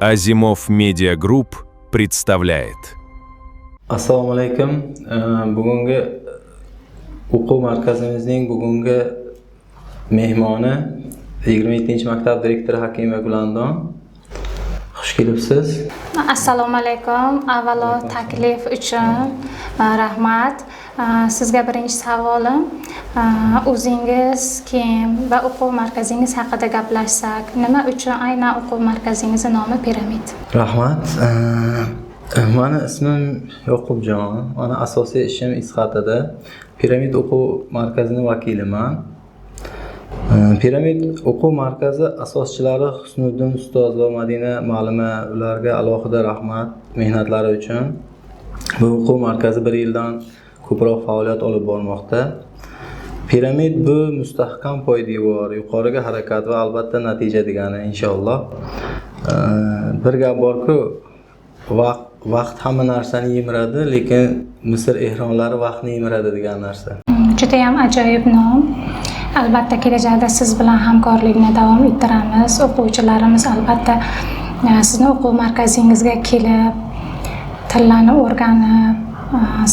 Азимов Медиа Групп представляет. Assalomu alaykum. Bugungi o'quv markazimizning bugungi mehmoni 27-maktab direktori Hakimova Gulandon. Xush kelibsiz. Assalomu alaykum. Avvalo taklif uchun rahmat. Sizga birinchi savolim, o'zingiz kim va o'quv markazingiz haqida gaplashsak, nima uchun aynan o'quv markazingizni nomi Piramid? Rahmat. Mani ismim Yoqubjon. Mani asosiy ishim Isxatada. Piramid o'quv markazining vakiliman. Piramid o'quv markazi asoschilari Husniddin ustoz va Madina muallima, ularga alohida rahmat mehnatlari uchun. Bu o'quv markazi bir yildan ko'proq faoliyat olib bormoqda. Piramid bu mustahkam poydevor, yuqoriga harakat va albatta natija degani, inshaalloh. Bir gap borku, vaqt hamma narsani yemiradi, lekin Misr ehromlari vaqtni yemiradi degan narsa. Judayam ajoyib nom. Albatta kelajakda siz bilan hamkorlikni davom ettiramiz. O'quvchilarimiz albatta sizni o'quv markazingizga kelib, tillarni o'rganib,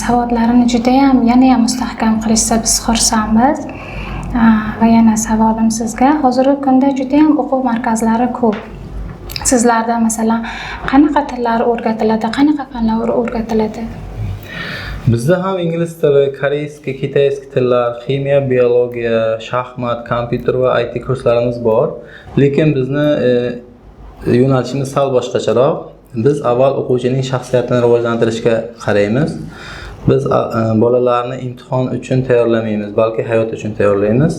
savodlarini judayam yanayam mustahkam qilishsa, biz xursandmiz. Va yana savolim sizga: hozirgi kunda judayam o'quv markazlari ko'p. Sizlarda, masalan, qanaqa tillar o'rgatiladi, qanaqa fanlar o'rgatiladi? Bizda ham ingliz tili, корейский, китайский tillar, ximiya, biologiya, shaxmat, kompyuter va IT kurslarimiz bor. Lekin bizni yo'nalishimiz sal boshqacharoq. Biz avval o'quvchining shaxsiyatini rivojlantirishga qaraymiz. Biz bolalarni imtihon uchun tayyorlamaymiz, balki hayot uchun tayyorlaymiz.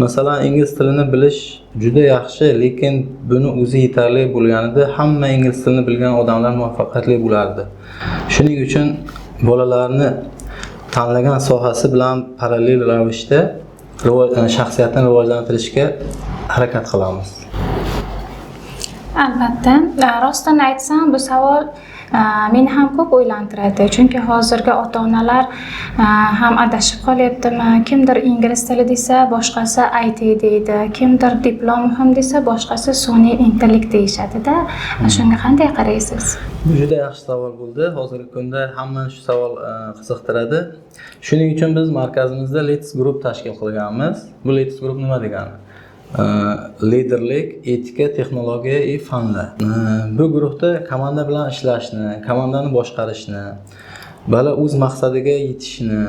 Masalan, ingliz tilini bilish juda yaxshi, lekin buni o'zi yetarli bo'lganida hamma ingliz tilini bilgan odamlar muvaffaqiyatli bo'lardi. Shuning uchun bolalarni tanlagan sohasi bilan parallel ravishda shaxsiyatini rivojlantirishga harakat qilamiz. Albatta. Rostini aytsam, bu savol meni ham ko'p o'ylantiradi, chunki hozirgi ota onalar ham adashib qolyaptimi, kimdir ingliz tili desa, boshqasi IT deydi, kimdir diplom muhim desa, boshqasi sun'iy intellekt deyishadida. Shunga qanday qaraysiz? Bu juda yaxshi savol bo'ldi. Hozirgi kunda hammani shu savol qiziqtiradi. Shuning uchun biz markazimizda Let's Group tashkil qilganmiz. Bu Let's Group nima degani? Liderlik, etika, texnologiya и fanlar. Bu guruhda komanda bilan ishlashni, komandani boshqarishni, bola o'z maqsadiga yetishni,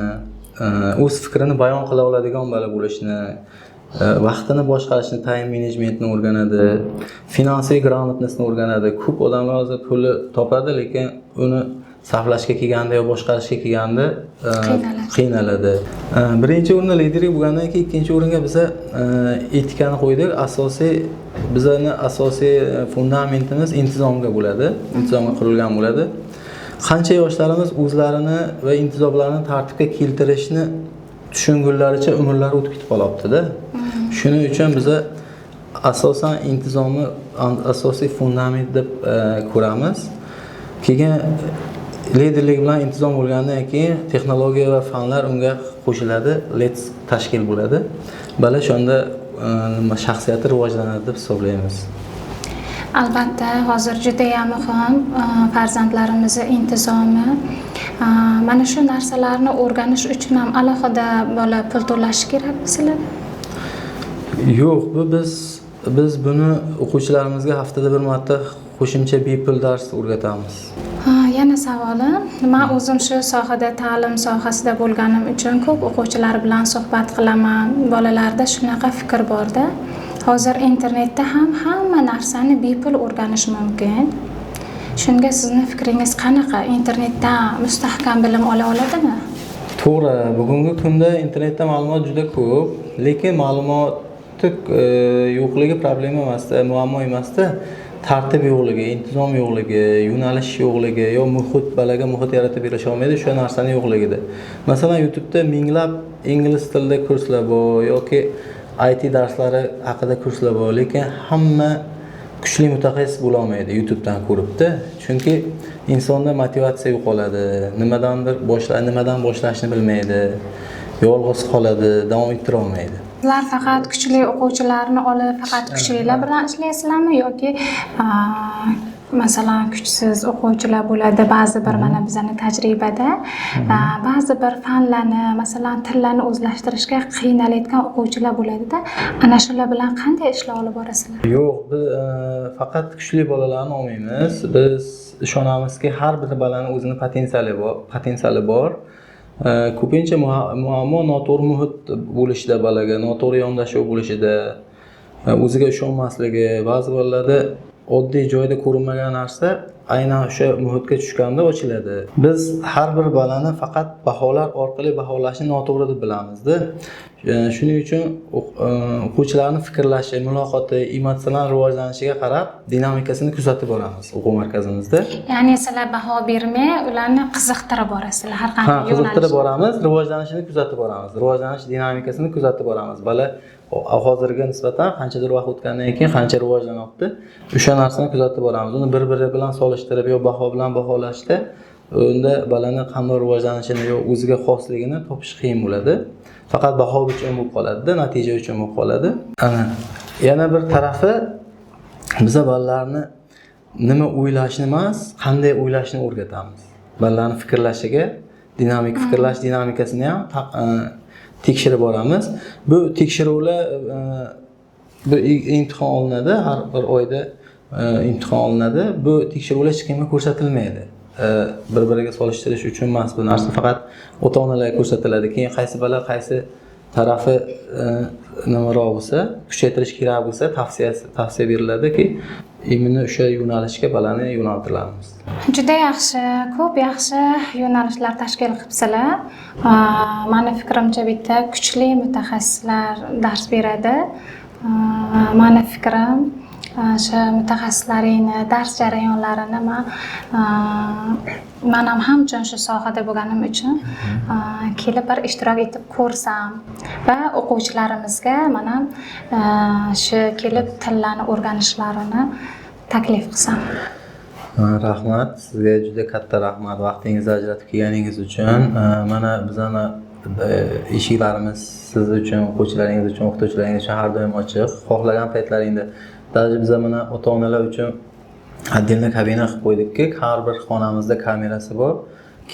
o'z fikrini bayon qila oladigan bola bo'lishni, vaqtini boshqarishni, time managementni o'rganadi, финансовый грамотность ni o'rganadi. Ko'p odamlar hozir pulni topadi, lekin uni sarflashga kelganda yo boshqarishga kelganda Qiynaladi. qiynaladi. Birinchi o'rinda liderlik bo'lgandan keyin ikkinchi o'ringa biza etikani qo'ydik. Asosiy bizani asosiy fundamentimiz intizomga bo'ladi, intizomga qurilgan bo'ladi. Qancha yoshlarimiz o'zlarini va intizomlarini tartibga keltirishni tushungunlaricha umrlari o'tib ketib qolyapti-da. Shuning uchun biza asosan intizomni asosiy fundament deb ko'ramiz. Keyin liderlik bilan intizom bo'lgandan keyin texnologiya va fanlar unga qo'shiladi, Let's tashkil bo'ladi. Bola shunda nima, shaxsiyati rivojlanadi deb hisoblaymiz. Albatta, hozir judayam muhim farzandlarimizni intizomi. Mana shu narsalarni o'rganish uchun ham alohida bola pul to'lashi kerakmi sizlarga? Yo'q, bu biz buni o'quvchilarimizga haftada bir marta qo'shimcha bepul dars o'rgatamiz. Ha, yana savolim. Man o'zim shu sohada, ta'lim sohasida bo'lganim uchun ko'p o'quvchilar bilan suhbat qilaman. Bolalarda shunaqa fikr borda: hozir internetda ham hamma narsani bepul o'rganish mumkin. Shunga sizni fikringiz qanaqa? Internetdan mustahkam bilim ola oladimi? To'g'ri, bugungi kunda internetda ma'lumot juda ko'p, lekin ma'lumotni yo'qligi problema emasda, muammo emasda, tartib yo'qligi, intizom yo'qligi, yo'nalish yo'qligi yo muhit, bolaga muhit yaratib berisha olmaydi, o'sha narsani yo'qligida. Masalan, YouTube'da minglab ingliz tilida kurslar bor yoki IT darslari haqida kurslar bor, lekin hamma kuchli mutaxassis bo'la olmaydi YouTube'dan ko'ribdi. Chunki insonda motivatsiya yo'qoladi, nimadandir nimadan boshlashni bilmaydi, yolg'iz qoladi, davom ettira olmaydi. Sizlar faqat kuchli o'quvchilarni olib, faqat kuchlilar bilan ishlaysizlarmi yoki Masalan, kuchsiz o'quvchilar bo'ladi ba'zi bir, mana bizani tajribada ba'zi bir fanlarni, masalan, tillarni o'zlashtirishga qiynalayotgan o'quvchilar bo'ladida, ana shular bilan qanday ishlar olib borasizlar? Yo'q, biz faqat kuchli bolalarni olmaymiz. Biz ishonamizki, har bir bolani o'zini potensiali bor. Ko'pincha muammo noto'g'ri muhit bo'lishida, bolaga noto'g'ri yondashuv bo'lishida, o'ziga ishonmasligi, ba'zi bolalarda oddiy joyda ko'rinmagan narsa aynan o'sha muhitga tushganda ochiladi. Biz har bir bolani faqat baholar orqali baholashni noto'g'ri deb bilamizda. Shuning uchun o'quvchilarni fikrlashi, muloqoti, emotsional rivojlanishiga qarab dinamikasini kuzatib boramiz o'quv markazimizda. Ya'ni sizlar baho bermay, ularni qiziqtirib borasizlar har Ha, qanday qiziqtirib yo'nalishda. boramiz, rivojlanishini kuzatib boramiz. Rivojlanish dinamikasini kuzatib boramiz. Bola hozirga nisbatan qanchadir vaqt o'tgandan keyin qancha rivojlanyapti, o'sha narsani kuzatib boramiz. Uni bir-biri bilan solishtirib yo baho bilan baholashda unda bolani qanday rivojlanishini yo o'ziga xosligini topish qiyin bo'ladi. Faqat baho uchun bo'lib qoladida, natija uchun bo'lib qoladi. Ana, yana bir tarafi, biza bolalarni nima o'ylashni emas, qanday o'ylashni o'rgatamiz. Bolalarni fikrlashiga, dinamik fikrlash dinamikasini ham tekshirib boramiz. Bu tekshiruvlar bu imtihon olinadi, har bir oyda imtihon olinadi. Bu tekshiruvlar hech kimga ko'rsatilmaydi. Bir-biriga solishtirish uchun emas bu narsa, faqat ota-onalarga ko'rsatiladi. Keyin qaysi bola qaysi tarafi nimaroq bo'lsa, kuchaytirish kerak bo'lsa, tavsiya beriladiki, именно o'sha yo'nalishga bolani yo'naltiramiz. Juda yaxshi, ko'p yaxshi yo'nalishlar tashkil qilibsizlar. Mani fikrimcha, bitta kuchli mutaxassislar dars beradi. Mani fikrim, o'sha mutaxassislaringni dars jarayonlarini man ham hamchun shu sohada bo'lganim uchun kelib bir ishtirok etib ko'rsam va o'quvchilarimizga man ham shu kelib tillarni o'rganishlarini taklif qilsam. Rahmat sizga, juda katta rahmat vaqtingizni ajratib kelganingiz uchun. Mana bizani eshiklarimiz siz uchun, o'quvchilaringiz uchun, o'qituvchilaringiz uchun har doim ochiq. Xohlagan paytlaringda, даже biza mana ota onalar uchun отдельно kabina qilib qo'ydikki, har bir xonamizda kamerasi bor.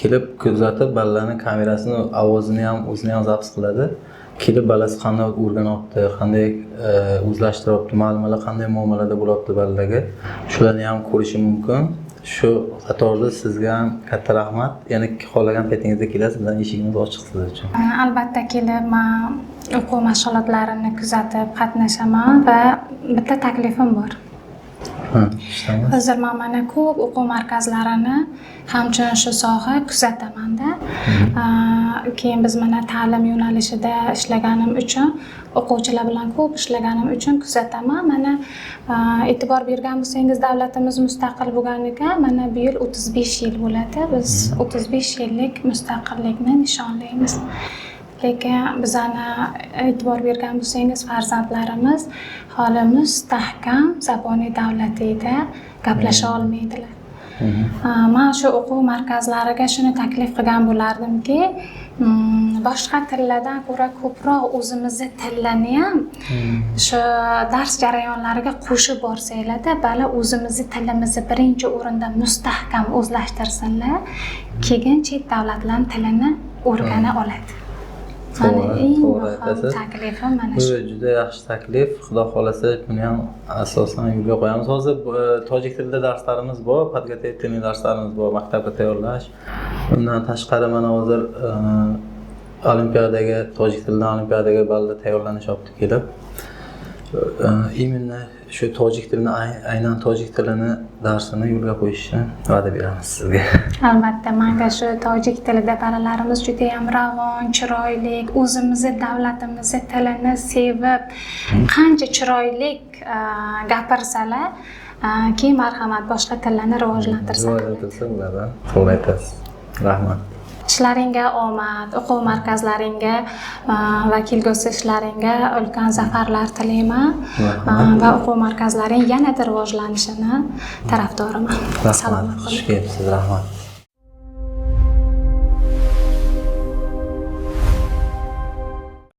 Kelib kuzatib, bolalarni kamerasini, ovozini ham, o'zini ham запись qiladi. Kelib bolasi qanday o'rganyapti, qanday o'zlashtiryapti, ma'lumotlar qanday muomalada bo'lyapti bolalarga, shularni ham ko'rishi mumkin. Shu qatorda sizga ham katta rahmat. Yana xohlagan paytingizda kelasiz, bizning eshigimiz ochiq siz uchun. Albatta kelib man o'quv mashg'ulotlarini kuzatib qatnashaman va bitta taklifim bor. Ha, eshitamiz. Hozir man mana ko'p o'quv markazlarini hamchun shu soha kuzatamanda. Keyin biz mana ta'lim yo'nalishida ishlaganim uchun, o'quvchilar bilan ko'p ishlaganim uchun kuzataman. Mana e'tibor bergan bo'lsangiz, davlatimiz mustaqil bo'lganiga mana bu yil 35 yil bo'ladi. Biz 35 yillik mustaqillikni nishonlaymiz. Lekin bizani e'tibor bergan bo'lsangiz, farzandlarimiz holi mustahkam zaboni davlatiyda gaplasha olmaydilar. Man shu o'quv markazlariga shuni taklif qilgan bo'lardimki, boshqa tillardan ko'ra ko'proq o'zimizni tillarni ham shu dars jarayonlariga qo'shib borsanglarda, bola o'zimizni tilimizni birinchi o'rinda mustahkam o'zlashtirsinlar, keyin chet davlatlarning tilini o'rgana oladi. Mani To'g'ri, eng to'g'ri muhim aytasiz. taklifim mana Bu shu. juda yaxshi taklif. Xudo xohlasa, buni ham asosan yo'lga qo'yamiz. Hozir tojik tilida darslarimiz bor, подготовительный darslarimiz bor, maktabga tayyorlash. Undan tashqari mana hozir olimpiadaga, tojik tilidan olimpiadaga bolalar tayyorlanishyapti kelib. Именно shu tojik tilini, aynan tojik tilini darsini yo'lga qo'yishni va'da beramiz sizga. Albatta, manga shu tojik tilida bolalarimiz judayam ravon, chiroyli, o'zimizni davlatimizni tilini sevib, qancha chiroyli gapirsalar, keyin marhamat boshqa tillarni rivojlantirsalar. Rivojlantirsa bo'ladi. To'g'ri aytasiz. Rahmat. Ishlaringga omad, o'quv markazlaringga va kelgusi ishlaringga ulkan zafarlar tilayman. Rahmat. Va o'quv markazlaring yanada rivojlanishini tarafdoriman. Rahmat. Salomat Xush bo'ling. kelibsiz. Rahmat.